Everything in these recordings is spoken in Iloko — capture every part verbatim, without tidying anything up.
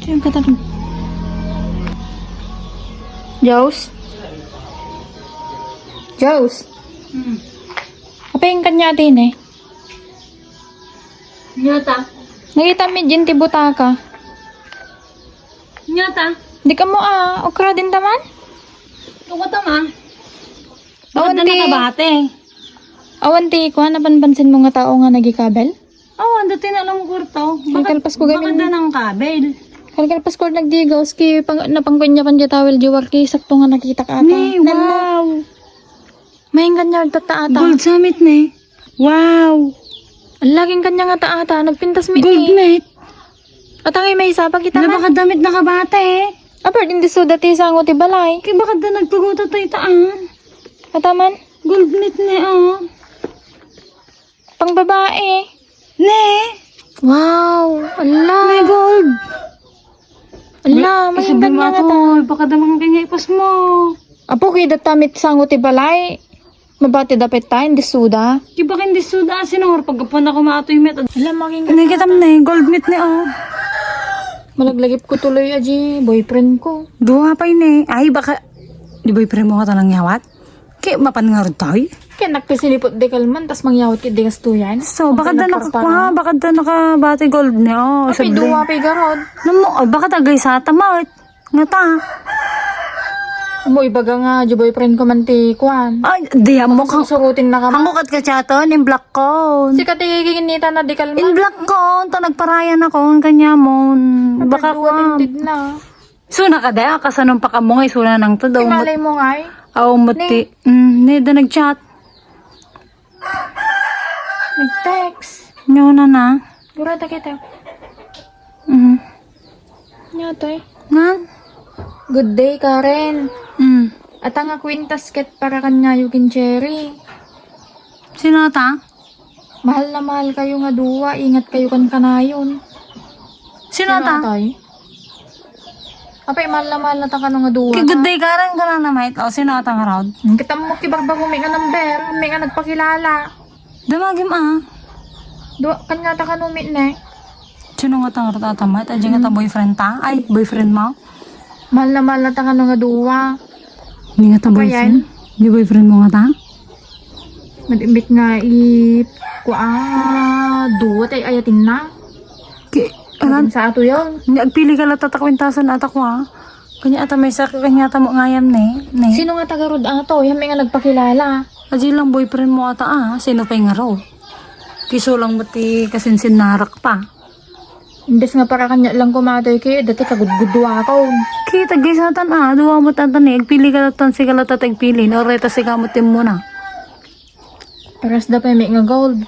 Diyan ka tabi. Jaws? Jaws? Hmm. Apay, kanya din eh. Nyata. Nakita mi din ti butaka. Nyata. Di ka mo, ah, okra din taman? Tungo tama. Awan ti nakabate. Awan ti kuan, napanpansin mo nga tao nga nagikabel? Awan, dati na lang kurto. Kalkalpas ko gamin. Baka da ng kabel. Kalkalpas ko nagdigaw, ski, pang, napangkuan niya pan di tawel, di warki, sakto nga nakita ka ata. Ni, wow. Mainggan niya, tata ata. Gold summit ni. Wow. Ang laging kanya nga ta ata, nagpintas mi. Gold met. At ang may isa, pakita na. Baka damit nakabata eh. Apart, hindi suda ti sango ti balay. Kaya baka da nagpaguta tayo taan. Ataman? Gold met ni, oh. Pang babae. Ne? Wow! Ala! May gold! Ala, may isip mo inggan nga ato, ta. Baka damang kanya ipas mo. Apo, kaya datamit sango ti balay. Mabati dapit ta, hindi suda. Di ba hindi suda, sinor? Pagkapuan ako maatoy met. Ala, maging. Hindi kita ni, gold met ni, oh. Malaglagip ko tuloy, aji, boyfriend ko. Duha pa ini. Ay, baka, di boyfriend mo ka talang yawat? Kaya mapan nga rod tayo? Kaya nagpisilipot di kalman, tas mangyawat kit di gastuyan. So, baka da naka-, baka da nakabati gold niya, oh. Apay, duwa pay garod. Namo, oh, baka tagay sa tamat. Nga ta. Mo, ibaga nga, di boyfriend ko man ti kuan. Ay, di mo kang surutin na ka man. Ang kukat ka chaton, in black ko. Si Kati, kikinita na di kalman. In black ko, ta nagparayan ako, ang kanya mo. Baka kuan. Tinted na. Suna ka da, kasanong pakaammo nga isuna nang to daw. Malay mo nga eh. Aw, mati. Mm, ni da nag-chat. Nag-text. Nyo na na. Gura ta kita. Mm. Nyo to eh. Nan? Good day, Karen. Mm. Ata nga kwintas ket para kanyayo ken Cherry. Sino ata? Mahal na mahal kayo nga duwa, ingat kayo kan kanayon. Sino ata? Atay? Apay, mahal na mahal na ta kano nga duwa. Ki good day, Karen, ka na namay. O, sino ata nga raod? Hmm, kita mo, kibarbago mi nga number, mi nga nagpakilala. Damagim, ah. Duwa, kanya ta kano mi, ne? Sino nga ta nga raod ata, mait? Adi nga ta boyfriend ta? Ay, boyfriend mo? Mahal na mahal na ta kano nga duwa. Hindi nga ta boyfriend? Hindi boyfriend mo nga ta? Madimbit nga i-, kua, duwa tay ayatin na. Ki-, alam sa ato yun. Hindi, agpili ka lang tatakwentasan ata ko, ha? Kanya ata may sa-, kanya ata mo ngayam, ne? Ne? Sino nga tagarod ato? Yan may nga nagpakilala. Aji lang boyfriend mo ata, ah. Sino pa'y nga raw? Kiso lang mo ti kasinsinnarak pa. Imbes nga para kanya lang kumatoy kayo, dati kagudgudwa ako. Kita, guys, atan, ah, duwa mo tatan, eh. Agpili ka tatan, sika la tatan, agpili. No, reta, sika mo, team mo na. Paras da pa may nga gold.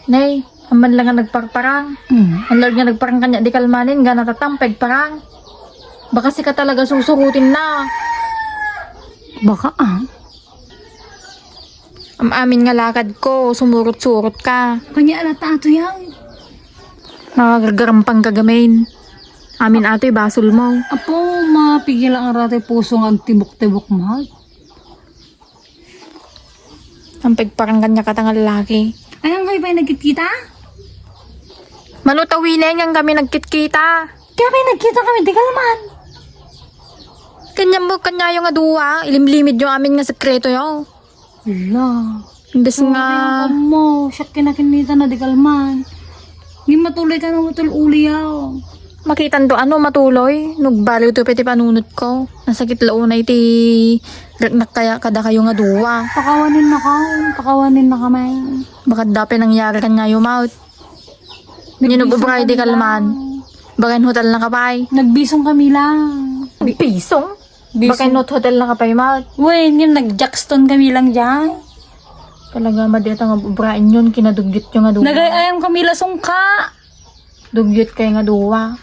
Nay, aman lang nga nagparparang. Mm. Ang lord nga nagparang kanya, di kalmanin, nga natatampeg parang. Baka sika talaga susurutin na. Baka, ah. Am-amin nga lakad ko, sumurot-surot ka. Kanya alata ato yan. Nakagargarampang ka gamin. Amin ato'y basol mo. Apo, mapigil ang aratay puso nga agtibok-tibok, mahal. Ang pagparanggan niya katang lalaki. Ay, ang kayo pa'y nagkitkita? Manutawinen nga kami nagkitkita. Kaya pa'y nagkita kami, di ka naman. Kanya mo, kanyayo nga duwa, ilimlimid yo amin nga sekreto yo. Ala. Imbes nga mo, siya kinakinita na di kalman. Ngin matuloy ka na utol uli yaw. Makitan do ano matuloy, nugbaliw to piti panunot ko. Nasakit la unay ti reknak kaya kada kayo nga duwa. Pakawanin na ka, pakawanin na kamay. Baka dapay nangyari kanyayo, maut. Ninububray di kalman. Bagan hotel na kapay. Nagbisong kami lang. Bisong? Bisong. Baka not hotel na kapay, Mat. Wen, yun, nag-Jackson kami lang dyan. Talaga, madi ata nga bubrain yun, kinadugyot yung nga duwa. Nagay-ayam kami la sungka. Dugyot kayo nga duwa.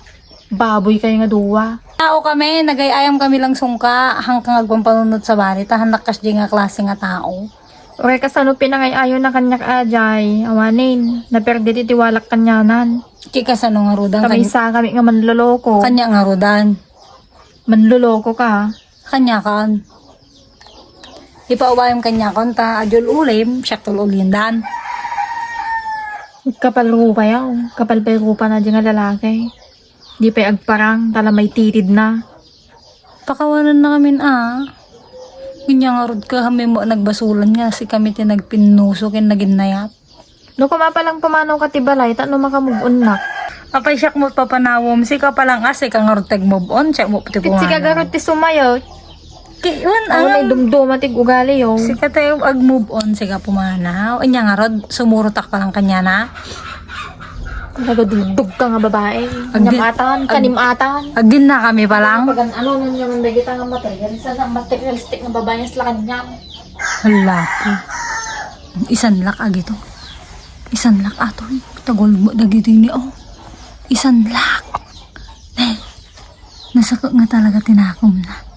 Baboy kayo nga duwa. Tao kami, nagay-ayam kami lang sungka. Hangkang agpampanunod sa bali, ta handak kas di nga klase nga tao. Uray, kasano pinangay-ayo na kanyak ajay? Awanin, naperde ti tiwalak kanyanan. Ki kasano nga rudan? Kami sa kami nga manloloko. Kanya nga rudan. Manloloko ka. Kanya kan. Ipaubayam kanya kan ta ajol ulim, siya tol ulindan. Kapal rupa yaw. Kapal pa rupa na di nga lalaki. Di pay agparang, tala may titid na. Pakawanan na kamin a. Anya ngarud ka, kami mo nagbasolan nga, si kami ti nagpinnuso ken naginnayat. No, kuma pa lang pumanaw ka ti balay, ta no maka-move on na. Apay siak mo papanawom, sika pa lang a, sika ngarud tag-move on, siak mo ti Kit sika pumanaw. Garud ti sumayo. Ki-, wan, Ano ang may dumduma ti ugali yo. Sika tayo ag-move on, sika pumanaw. Anya ngarud, sumurotak pa lang kanya na. Talaga dugdog ka nga babae. Agdi-, Nyamatan, ag-, kanimatan. Agin na kami pa lang. Pagan ano nun yung dagita nga material. Sana materialistic nga babae sa kanya. Hala. Isan lak agi to. Isan lak atoy. Tagol mo dagiti ni, oh. Isan lak. Nay. Nasaka nga talaga tinakom na.